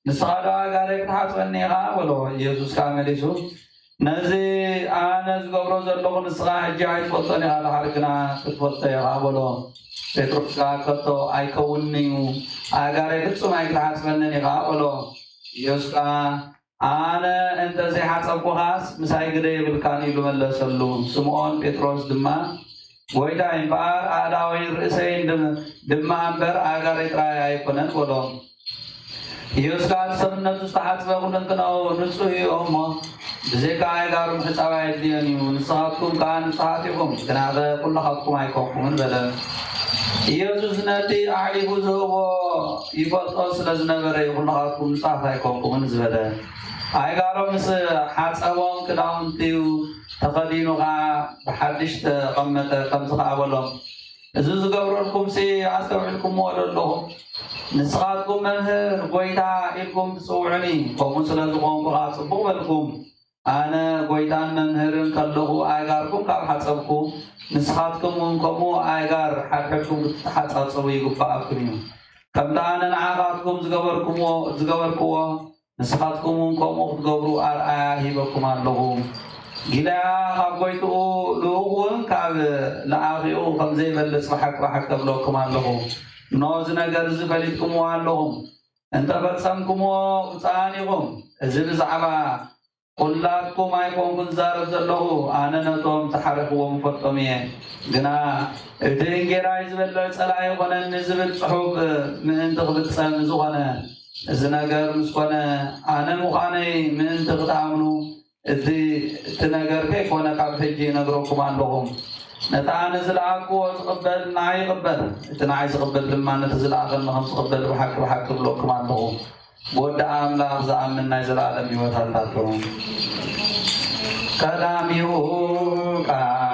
ንስኻ ዶ ኣእጋረይ ክትሓጽበኒ ኢኻ?" በሎ። ኢየሱስ ከኣ መሊሱ፣ "ነዚ ኣነ ዝገብሮ ዘለኹ ንስኻ ሕጂ ኣይትፈልጦን ኢኻ፣ ድሓር ግና ክትፈልጦ ኢኻ" በሎ። ጴጥሮስ ከኣ ከቶ ኣይከውንን እዩ፣ ኣእጋረይ ፍጹም ኣይክትሓጽበንን ኢኻ በሎ። ኢየሱስ ከኣ፣ "ኣነ እንተ ዘይሓጸብኩኻስ ምሳይ ግደ የብልካን" ኢሉ መለሰሉ። ስምዖን ጴጥሮስ ድማ፣ "ጐይታይ፣ እምበኣር ኣእዳወይን ርእሰይን ድም-፣ ድማ እምበር ኣእጋረይ ጥራይ ኣይኮነን" በሎ። ኢየሱስ ከኣ፣ "እቲ ሰብነቱ ዝተሓጽበ ኩለንትናኡ ንጹህ እዩ እሞ፣ ብዘይካ ኣእጋሩ ምሕጻብ ኣየድልዮን እዩ። ንስኻትኩም ከኣ ንጹሃት ኢኹም፣ ግናኸ ኩልኻትኩም ኣይኮንኩምን" በለ። ኢየሱስ ነቲ ኣሕሊፉ ዝህቦ ይፈልጦ ስለ ዝነበረ እዩ፣ "ኩልኻትኩም ንጹሃት ኣይኮንኩምን" ዝበለ። ኣእጋሮም ምስ ሓጸቦም፣ ክዳውንቲኡ ተኸዲኑ ኸኣ ብሓድሽ ተቐመጠ። ከምዚ ኸኣ በሎም፣ "እዚ ዝገብረልኩምሲ ኣስተውዒልኩምዎ ዶ ኣለኹም? ንስኻትኩም መምህር፣ ጐይታ ኢልኩም ትጽውዑኒ፣ ከምኡ ስለ ዝኾንኩ ኸኣ ጽቡቕ በልኩም። ኣነ ጐይታን መምህርን ከለኹ ኣእጋርኩም ካብ ሓጸብኩ፣ ንስኻትኩም እውን ከምኡ ኣእጋር ሓድሕድኩም ክትተሓጻጸቡ ይግብኣኩም እዩ። ከምቲ ኣነ ንዓኻትኩም ዝገበርኩምዎ፣ ዝገበርኩዎ፣ ንስኻትኩም እውን ከምኡ ክትገብሩ ኣርኣያ ሂበኩም ኣለኹ። ጊልያ ካብ ጐይትኡ፣ ልኡኽ እውን ካብ ለኣኺኡ ከም ዘይበልጽ ብሓቂ ብሓቂ እብለኩም ኣለኹ። እነሆ እዚ ነገር እዚ ፈሊጥኩምዎ ኣለኹም። እንተ ፈጸምኩምዎ ብፁዓን ኢኹም። እዚ ብዛዕባ ኲላትኩም ኣይኮንኩን ዝዛረብ ዘለኹ፣ ኣነ ነቶም ዝሓረኽዎም እፈልጦም እየ። ግና እቲ እንጌራይ ዝበልዕ ጸላኢ ይኾነኒ ዝብል ጽሑፍ ምእንቲ ክፍጸም ዝኾነ፣ እዚ ነገር ምስ ኮነ፣ ኣነ ምዃነይ ምእንቲ ክትኣምኑ፣ እቲ፣ እቲ ነገር ከይኮነ ካብ ሕጂ እነግረኩም ኣለኹ። ነቲ ኣነ ዝለኣኽዎ ዝቕበል ንዓይ ይቕበል፣ እቲ ንዓይ ዝቕበል ድማ ነቲ ዝለኣኸኒ ከም ዝቕበል ብሓቂ ብሓቂ እብለኩም ኣለኹ። ብወዲ ኣምላኽ ዝኣምን ናይ ዘለኣለም ህይወት ኣላቶ። ቀዳሚኡ ቃል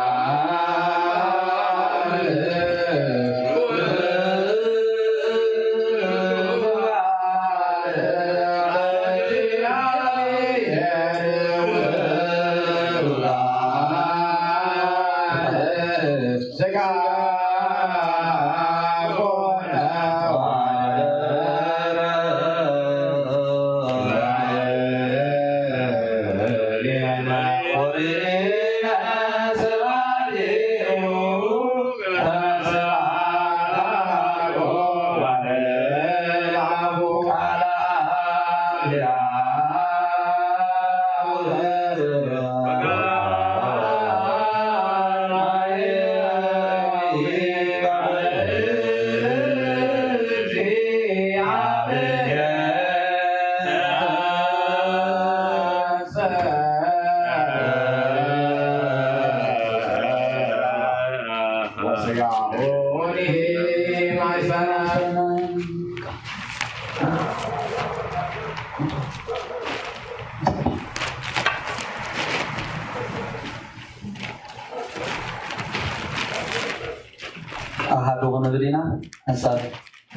ኣሃዱ ክንብል ኢና። ሓንሳብ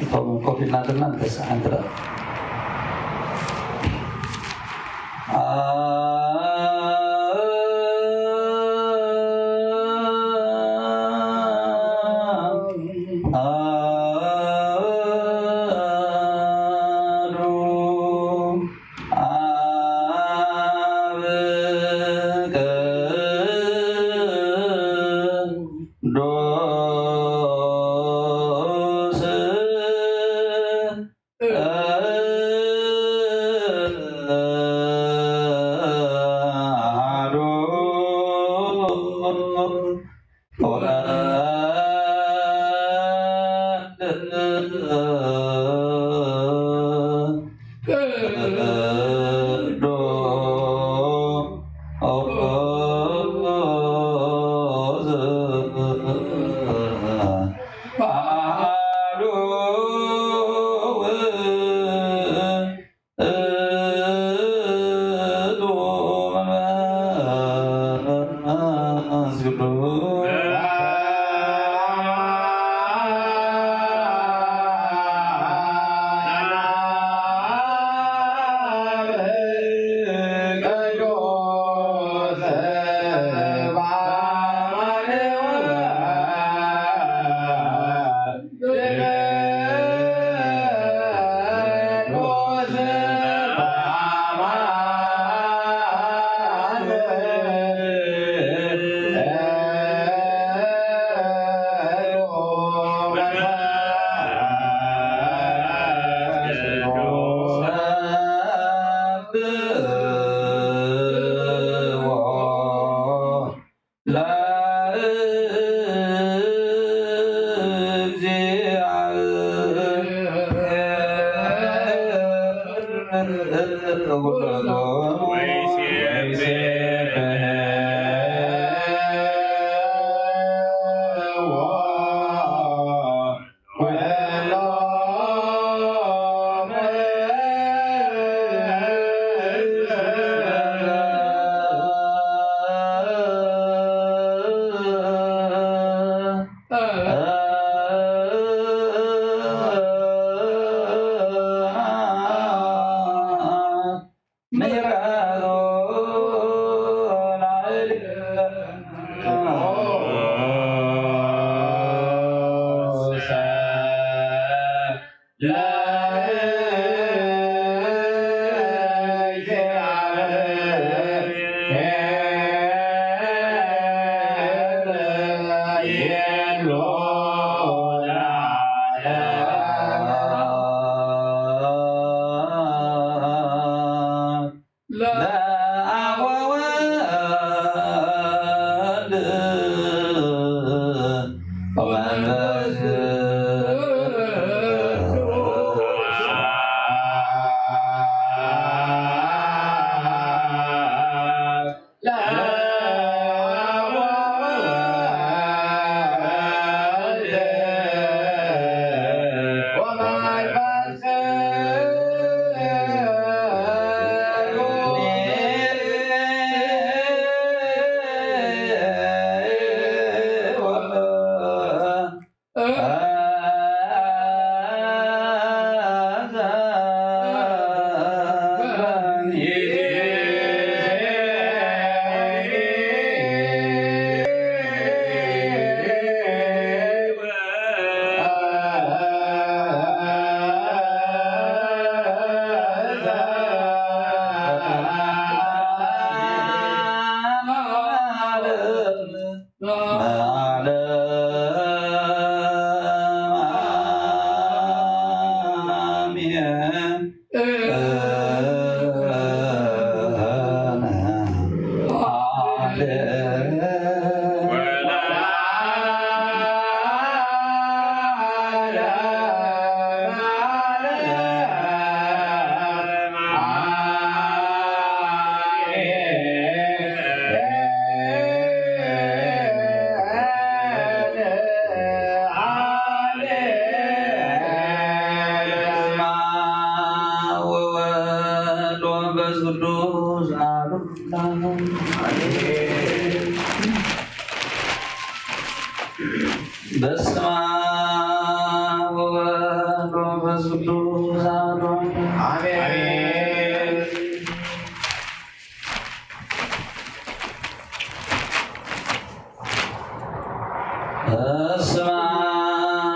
እቶም ኮፍ ኢልና ዘለና ንተስእ ሓንቲ ደቂቕ። ኣሃዱ ኣብ ቅዱስ ወወልድ ወመንፈስ ቅዱስ አሐዱ አምላክ። በስመ አብ ወወልድ ወመንፈስ ቅዱስ አሐዱ አምላክ። አሜን። በስመ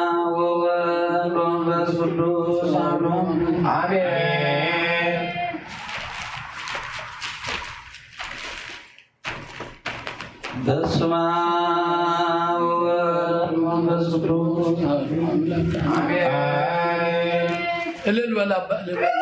አብ ወወልድ ወመንፈስ ቅዱስ አሐዱ አሜን። በስመ አብ ወወልድ ወመንፈስ ቅዱስ አሐዱ አምላክ አሜን። እልል በል አባ፣ እልል በል።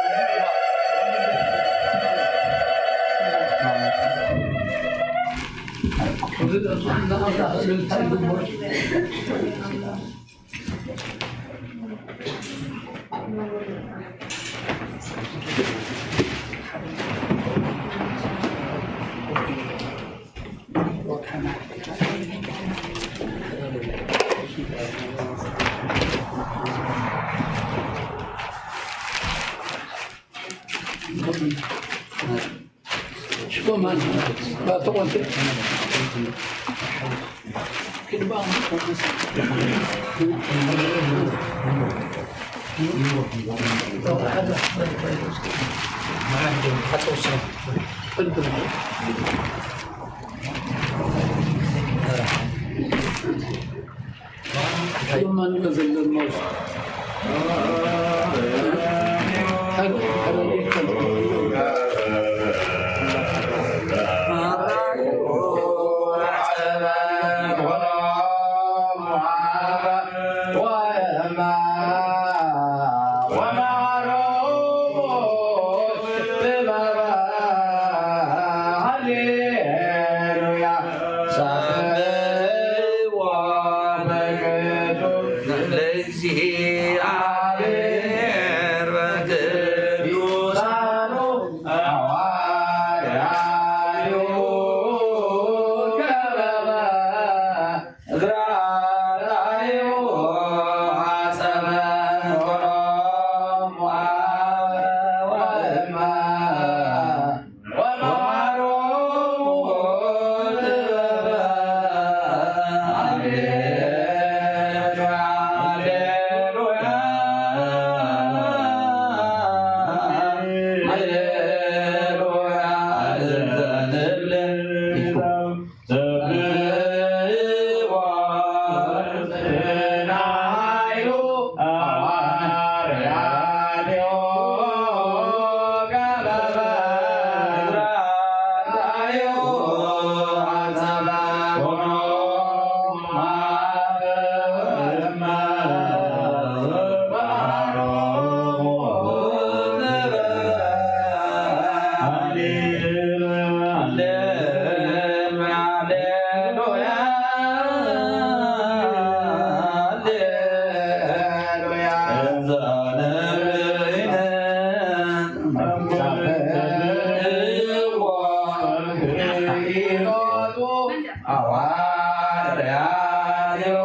ሐዋርያትዮ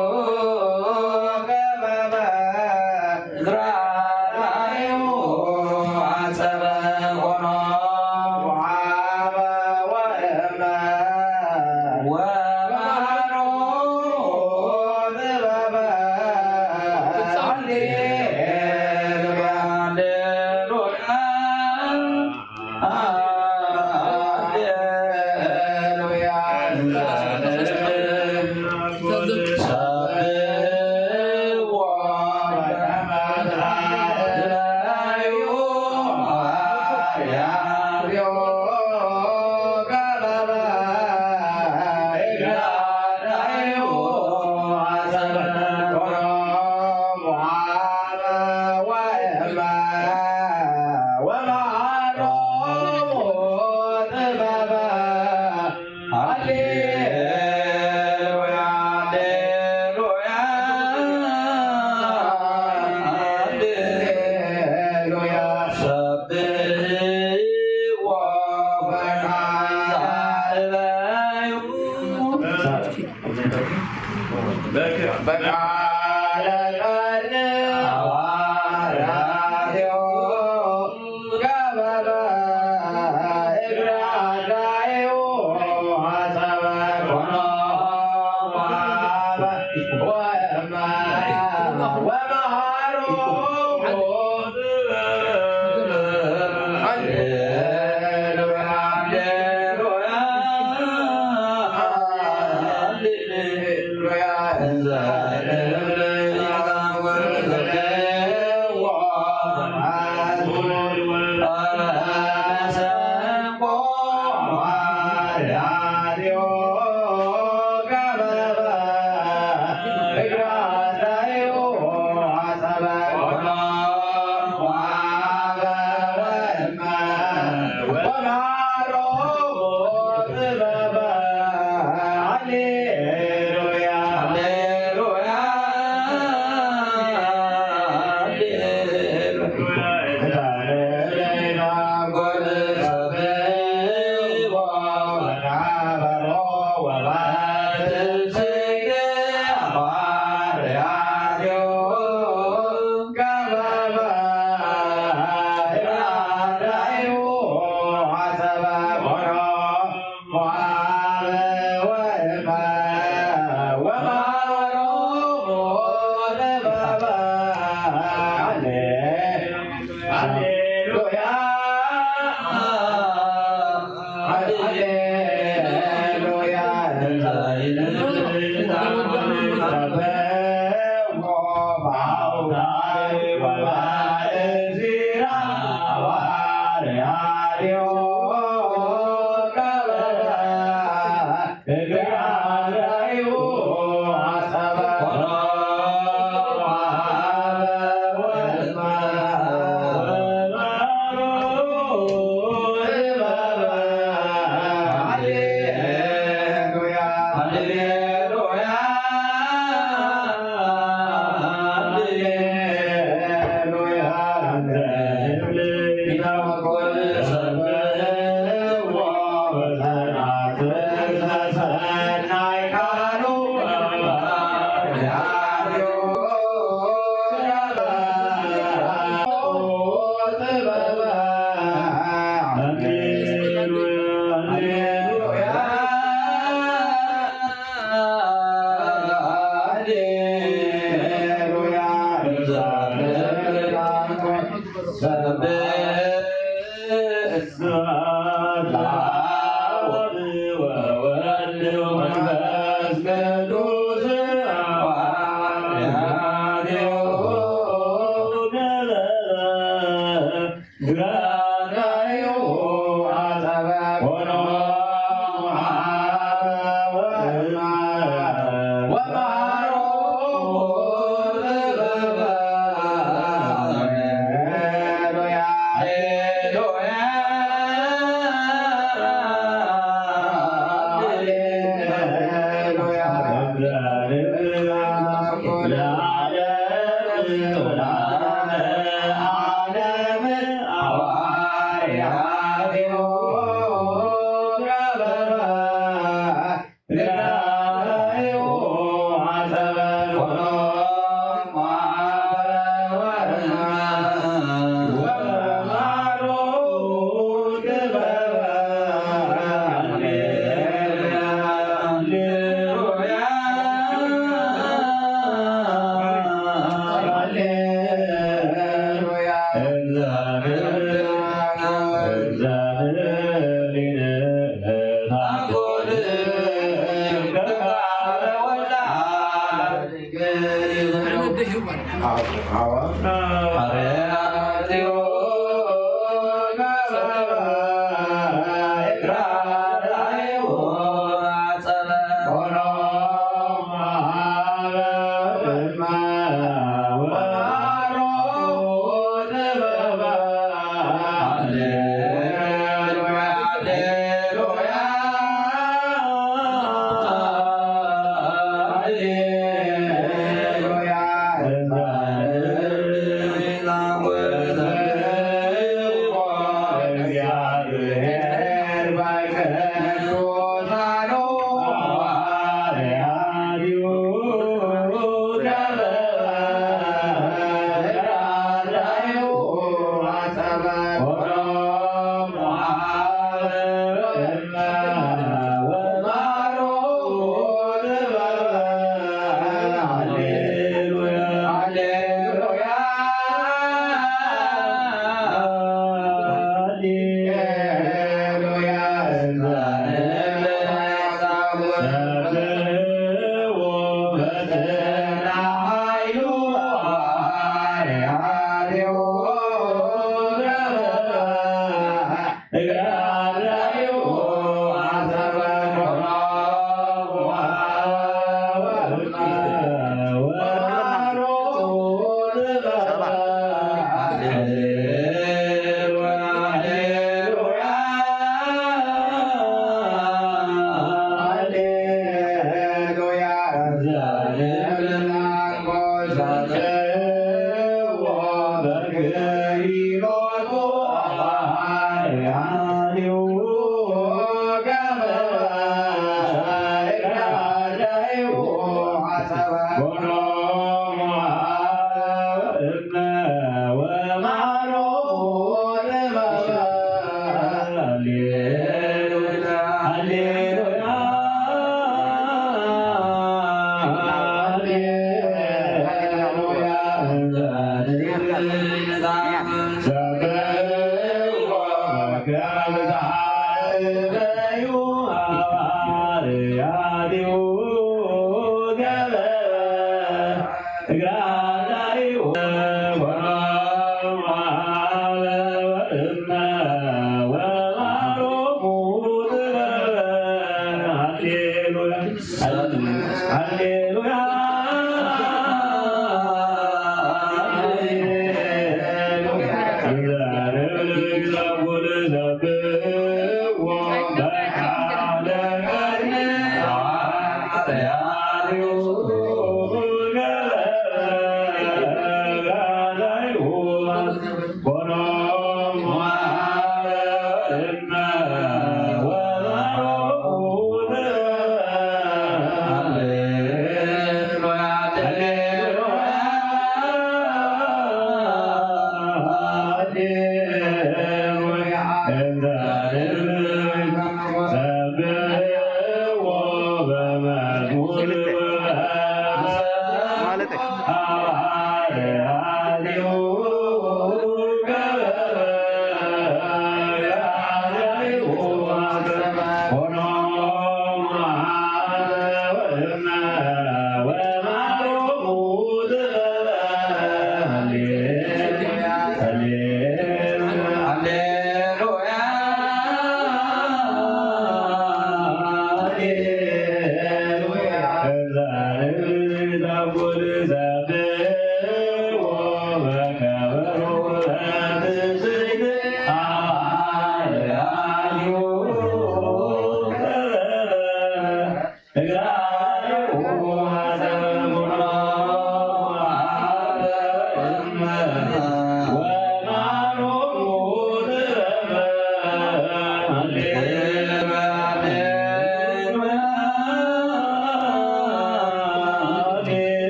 ከመ እዝራእዩ አጸበ ኮኖ ወአበ ወእመ ወመሃሮሙ ጥበበ። ሃሌሉያ፣ ሃሌሉያ። በቃለ ቃል ሐዋርያትዮ ገበረ እግረ አዳዩ ሐሳበ ኮኖ ወአበ ወእመ ወመሃሮሙ። ሃሌሉያ፣ ሃሌሉያ።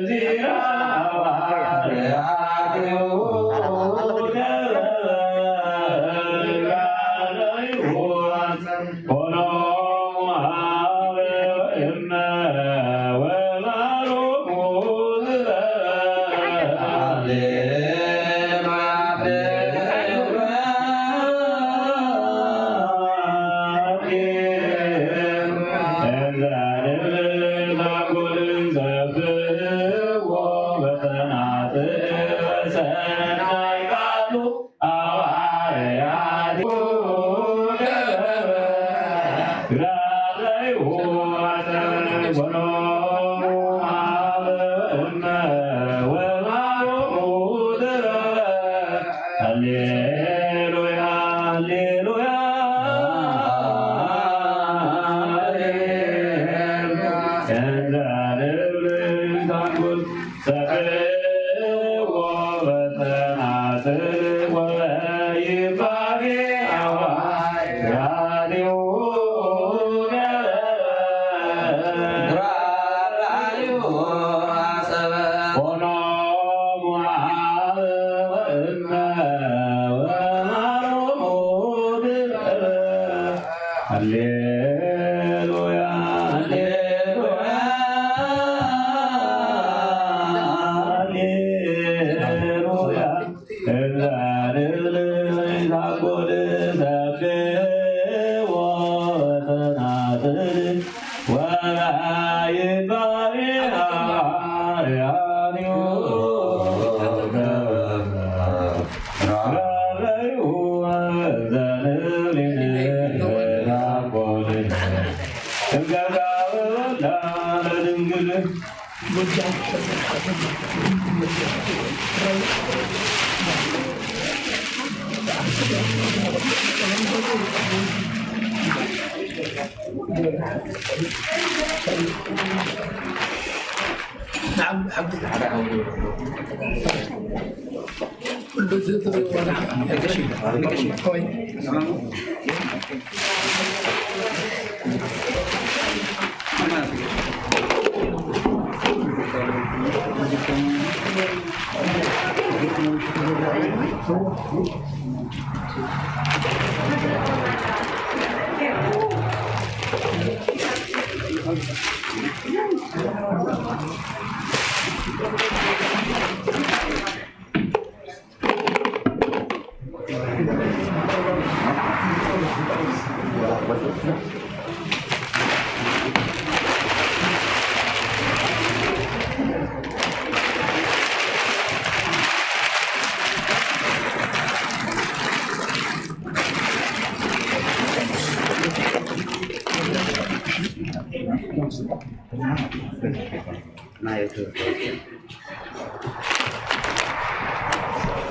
ሃሌሉያ፣ ሃሌሉያ፣ ሃሌሉያ።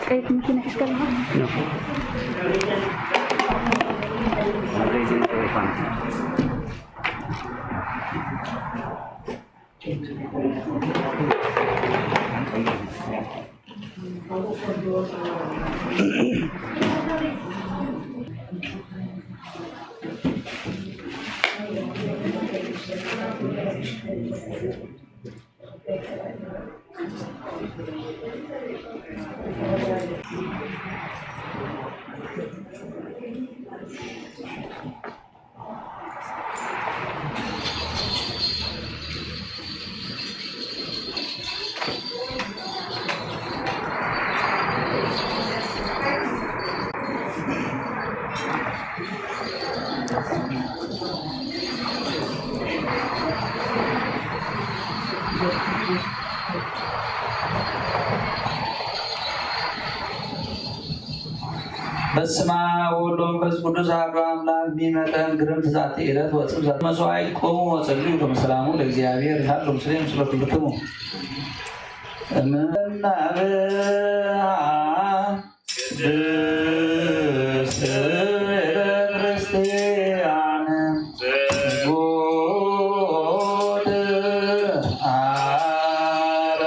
ቀይሕ መኪና ሒዝካ ኣለኻ? በስመ አብ ወወልድ ወመንፈስ ቅዱስ አሐዱ አምላክ። ቢመጠን ግርምት ዛቲ ዕለት ወጽም ዛቲ መስዋዕት ቁሙ ወጸልዩ ከመ ሰላሙ ለእግዚአብሔር ይሃሉ ምስሌ ምስለ ኩልክሙ። እምናብአ ቅድስት ቤተ ክርስቲያን ስርጉት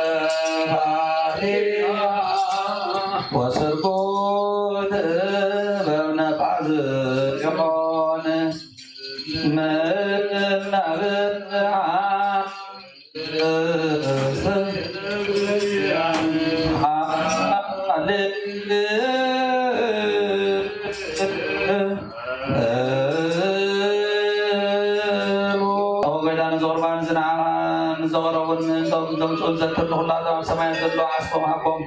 አረፋቴ ወስርጉት በብነጳዝ ጢቆን ምናብአ ቅድስት ወይዳ ንዘቕርባን ዝንዓ ንዘቕረቡን ንዞም ዘምፅኡን ዘትር ንኹላቶም ኣብ ሰማያት ዘሎ ዓስቦም ሃቦም።